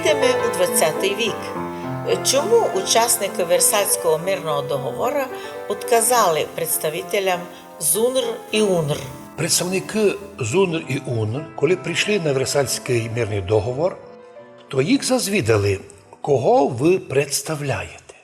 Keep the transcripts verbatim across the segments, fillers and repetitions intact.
Йдеме у двадцятый вік. Чому учасникы Версальського мирного договора отказали представителям ЗУНР і УНР? Представникы ЗУНР і УНР, коли прийшли на Версальськый мирный договор, то їх зазвідали, кого вы представляєте,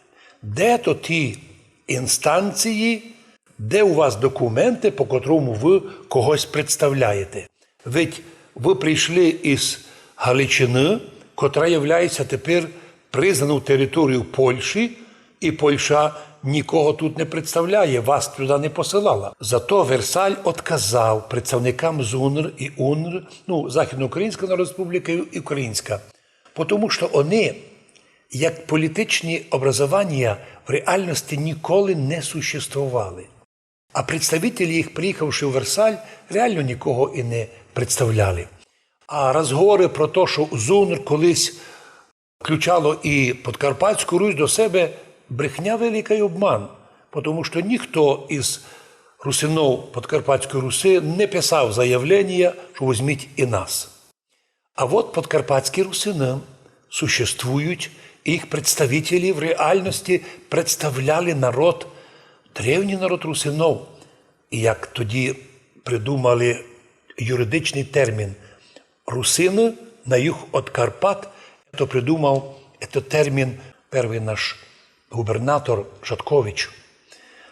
де то ті інстанції, де у вас документы, по котрому вы когось представляєте. Ведь вы прийшли із Галичины, котра являється тепер признаною територією Польщі, і Польща нікого тут не представляє, вас туди не посилала. Зато Версаль отказав представникам ЗУНР і УНР, ну, Західноукраїнська Народна Республіка і Українська, потому що вони, як політичні образованія, в реальності ніколи не существовали. А представителі їх, приїхавши у Версаль, реально нікого і не представляли. А розговоры про те, що ЗУНР колись включало і Подкарпатську Русь до себе, брехня велика і обман, тому що ніхто із русинов Подкарпатської Руси не писав заявлення, що возьміть і нас. А от подкарпатські русины существують, і їх представителі в реальності представляли народ, древній народ русинов. І як тоді придумали юридичный термін русины на юг від Карпат, то придумав этот термін першый наш губернатор Жаткович.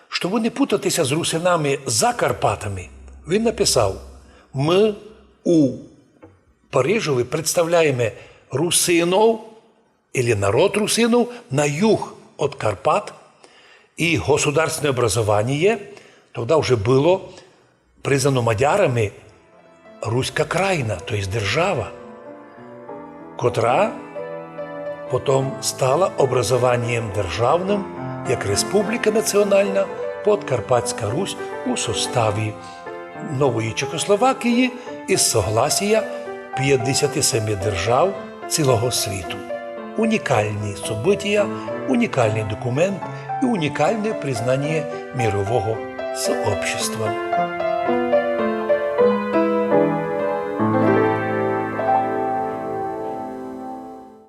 Щоб не путатися з русинами за Карпатами, він написав: «Мы у Парижови представляєме русинов, или народ русинов, на юг від Карпат, і государственне образованіє тогда вже было признано мадярами Руська країна, то єсть держава, котра потом стала образованієм державным як республіка національна Подкарпатська Русь у составі Нової Чехословакії із согласія пятдесяти семи держав цілого світу». Унікалні событія, унікалный документ і унікалне признання мирового сообщества.